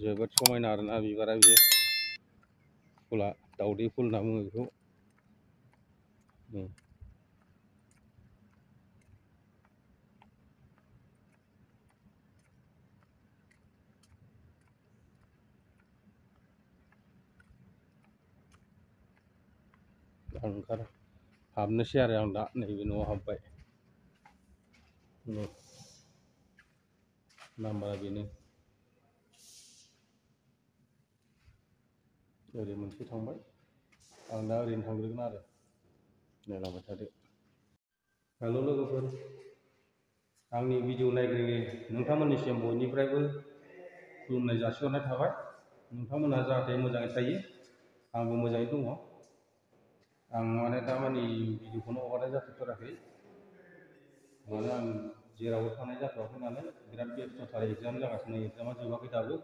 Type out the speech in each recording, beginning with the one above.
जोबोद समायना आरोना बिबारा बियो फुला दावदै फुल होनना बुङो बेखौ। आं ओंखार हाबनोसै आरो आं दा नैबे न'आव हाबबाय। नाम्बारा बेनो। ओरै मोनसे थांबाय, आं दा ओरैनो थांग्रोगोन आरो नायलांबाय थादो। हेल' लोगोफोर, आंनि भिडिअ नायगिरि नोंथांमोननिसिम बयनिफ्रायबो खुलुमनाय जासिहरनाय थाबाय। नोंथांमोना जाहाथे मोजाङै थायो, आंबो मोजाङै दङ। आं माने दामानि भिडिअखौनो हगारनाय जाथ'थाराखै, माने आं जेरावबो थानाय जाथ'वाखै नालाय बिराद बेस्थ'थार। एग्जाम जागासिनो, एग्जामा जोबाखै दाबो।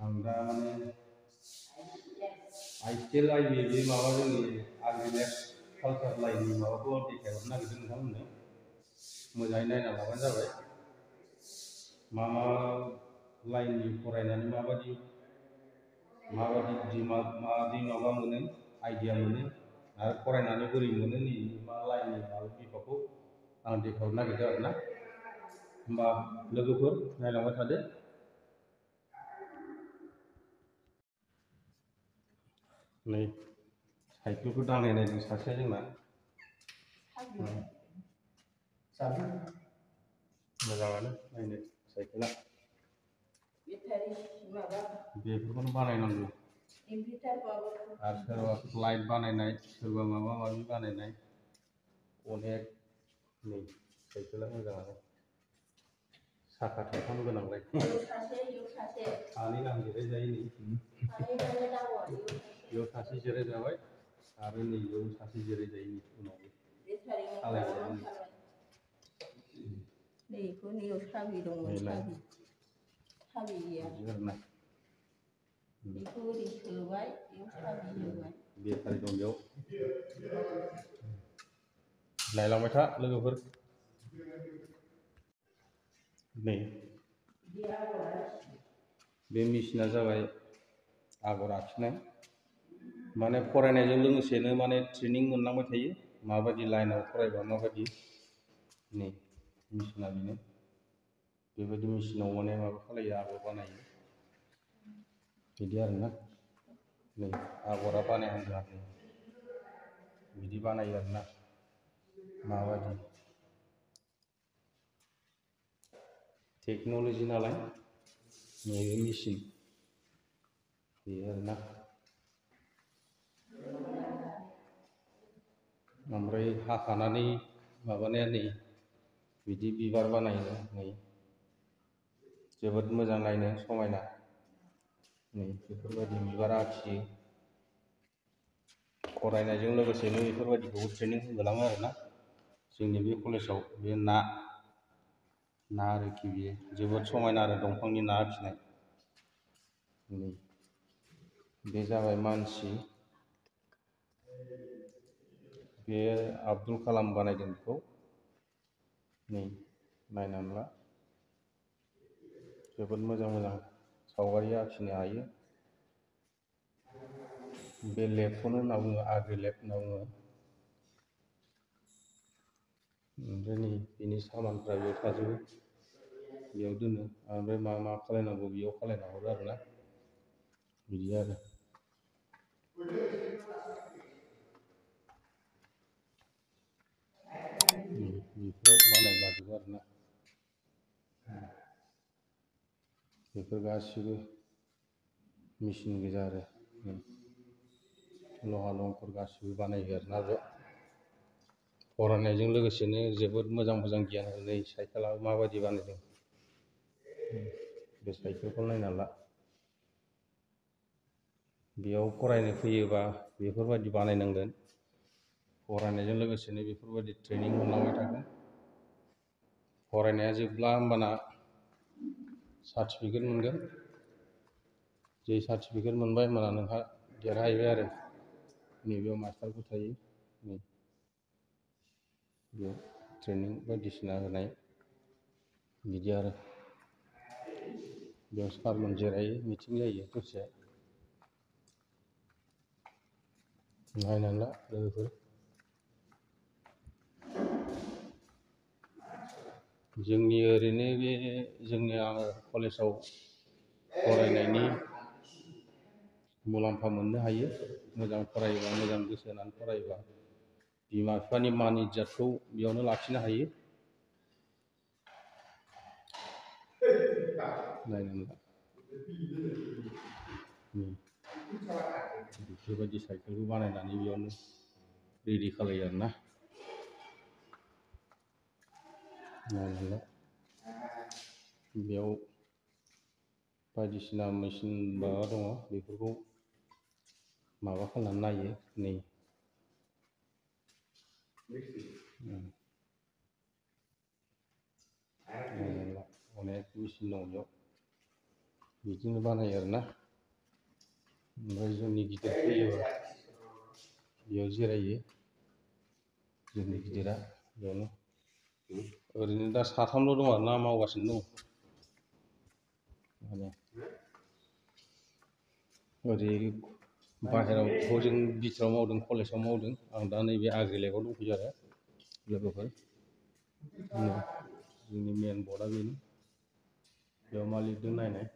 आं दा माने ICL IB बे माबा जोंनि आग्रिलेब कालचार लाइननि माबाखौ देखायहरनो नागिरदों नोंथांमोननो। मोजाङै नायना लाबानो जाबाय। मा लाइननि फरायनानै माबायदि माबा मोनो, आइडिया मोनो, आरो फरायनानै बोरै मोनो, नै मा लाइननि माबा बिभागखौ आं देखायहरनो नागिरदों आरोना। होमबा लोगोफोर नायलांबाय थादो। नै साइकेलखौ दांनायनायदों सासेया जोंना। मोजाङानो नायनो साइकेला। बेफोरखौनो बानायनांगौ। आरो सोरबा लाइट बानायनाय, सोरबा माबा माबि बानायनाय, अनेक। नै साइकेला मोजाङानो, साखा थाइथाम गोनांलाय। सानै गाहाम जिरायजायो नै। बेयाव सासे जिरायजाबाय आरो नैबेयाव सासे जिरायजायो उनावबो सालायजायो। बेखौ नैयाव साबि दंमोन, साबि गैया आरोना। बेखौ ओरै सोबाय, बेयाव साबि होबाय। बेटारि दं बेयाव। नायलांबाय था लोगोफोर। नै बे मेचिना जाबाय आगर आखिनाय। माने फरायनायजों लोगोसेनो माने ट्रेनिं मोनलांबाय थायो, माबायदि लाइनाव फरायबा माबायदि। नै मेचिना बेनो। बेबायदि मेचिनाव माने माबा खालायो, आगर बानायो। बिदि आरोना। नै आगरा बानायहांदों आरो बिदि बानायो आरोना। माबायदि टेक्न'लजि नालाय, नैबे मेचिन बेयो आरोना। ओमफ्राय हाखानानै माबानाया नै बिदि बिबार बानायो। नै जोबोद मोजां नायनो, समायना। नै बेफोरबायदि बिबार आखियो। फरायनायजों लोगोसेनो बेफोरबायदिखौ ट्रेनिं होलाङो आरोना। जोंनि बे कलेजाव बे ना आरोखि बियो जोबोद समायना आरो दंफांनि ना आखिनाय। बे जाबाय मानसि। बे आब्दुल कालाम बानायदों बेखौ। नै नायनानै ला, जोबोद मोजां मोजां सावगारि आखिनो हायो। बे लेबखौनो होनना बुङो, आग्रिलेब होनना बुङो। ओमफ्राय नै बिनि सामानफ्रा बेयाव थाजोबो, बेयाव दोनो। ओमफ्राय मा खालायनांगौ बेयाव खालायना हरो आरोना। बिदि आरो। बेफोराव बानायलाजोबो आरोना। बेफोर गासिबो मेचिन गोजा आरो। लहा लंफोर गासिबो बानायो आरोना बे। फरायनायजों लोगोसेनो जोबोद मोजां मोजां गियान होयो। साइकेला माबायदि बानायदों, बे साइकेलखौ नायना ला। बेयाव फरायनो फैयोबा बेफोरबायदि बानायनांगोन। फरायनायजों लोगोसेनो बेफोरबायदि ट्रेनिं मोनलांबाय थागोन। फरायनाया जोबब्ला होमबाना सार्टिफिकेट मोनगोन। जे सार्टिफिकेट मोनबाय होमबाना नोंहा देरहाहैबाय आरो। नैबेयाव मास्टारफोर थायो। नै बेयाव ट्रेनिं बायदिसिना होनाय बिदि आरो। बेयाव सारमोन जिरायो मिटिं जायो दसे नायनानै ला लोगोफोर जोंनि ओरैनो बे जोंनि कलेजाव फरायनायनि मुलाम्फा मोननो हायो मोजां फरायोबा मोजां गोसो होनानै फरायोबा बिमा बिफानि मान इज्जतखौ बेयावनो लाखिनो हायो नायनानै ला बेफोरबायदि साइकेलखौ बानायनानै बेयावनो रेडि खालायो आरोना नायनानै ला बेयाव बायदिसिना मेचिन माबा दङ बेफोरखौ माबा खालामनानै नायो नै अनेक मेचिन दं बेयाव बिदिनो बानायो आरोना ओमफ्राय जोंनि गिदिर फैयोबा बेयाव जिरायो जोंनि गिदिरा बेयावनो ओरैनो दा साथामल' दं आरोना मावगासिनो दं माने ओरै बाहेरायाव हजों बिथोराव मावदों कलेजाव मावदों आं दा नैबे आग्रिलेकआव दंफैयो आरो लोगोफोर जोंनि मेन बर्डआ बेनो बेयाव मा लिरदों नायनाय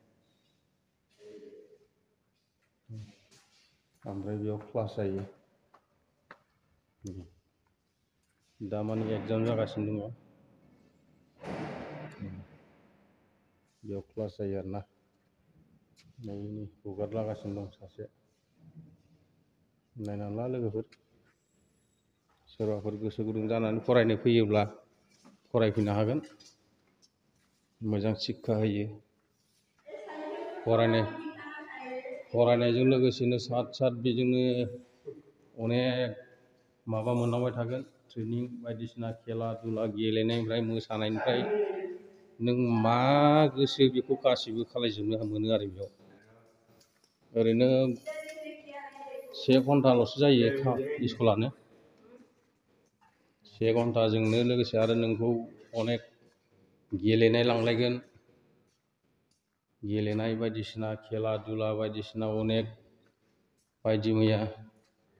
ओमफ्राय बेयाव क्लास जायो दा माने एग्जाम जागासिनो दङ बेयाव क्लास जायो आरोना नै हगारलागासिनो दं सासे नायनानै ला लोगोफोर सोरबाफोर गोसो गुदुं जानानै फरायनो फैयोब्ला फरायफैनो हागोन मोजां शिक्षा होयो फरायनायजों लोगोसेनो साथ साथ बेजोंनो अनेक माबा मोनलांबाय थागोन ट्रेनिं बायदिसिना खेला दुला गेलेनायनिफ्राय मोसानायनिफ्राय नों मा गोसो बेखौ गासिबो खालायजोबनो मोनो आरो बेयाव ओरैनो 1 घन्टाल'सो जायो स्कुलानो 1 घन्टाजोंनो लोगोसे आरो नोंखौ अनेक गेलेनाय लांलायगोन गेलेनाय बायदिसिना खेला दुला बायदिसिना अनेक बायदि मैया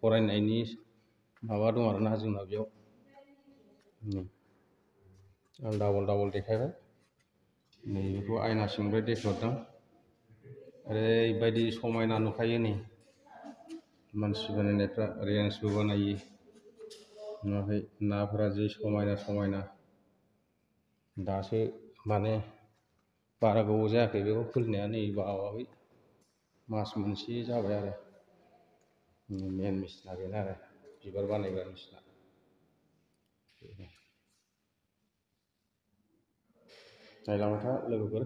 फरायनायनि माबा दं आरोना जोंना बेयाव आं डाबल देखायबाय नैबेखौ आयना सिंनिफ्राय देखायहरदों ओरैबायदि समायना नुखायो नै मानसि बानायनायफ्रा रेन्सबो बानायो नुवाखै नाफोरा जि समायना समायना दासो माने बारा गोबाव जायाखै बेखौ खुलिनाया नै बावाखै मास मोनसे जाबाय आरो मेन मेचिना बेनो आरो बिबार बानायग्रा मेचिना नायलांबाय था लोगोफोर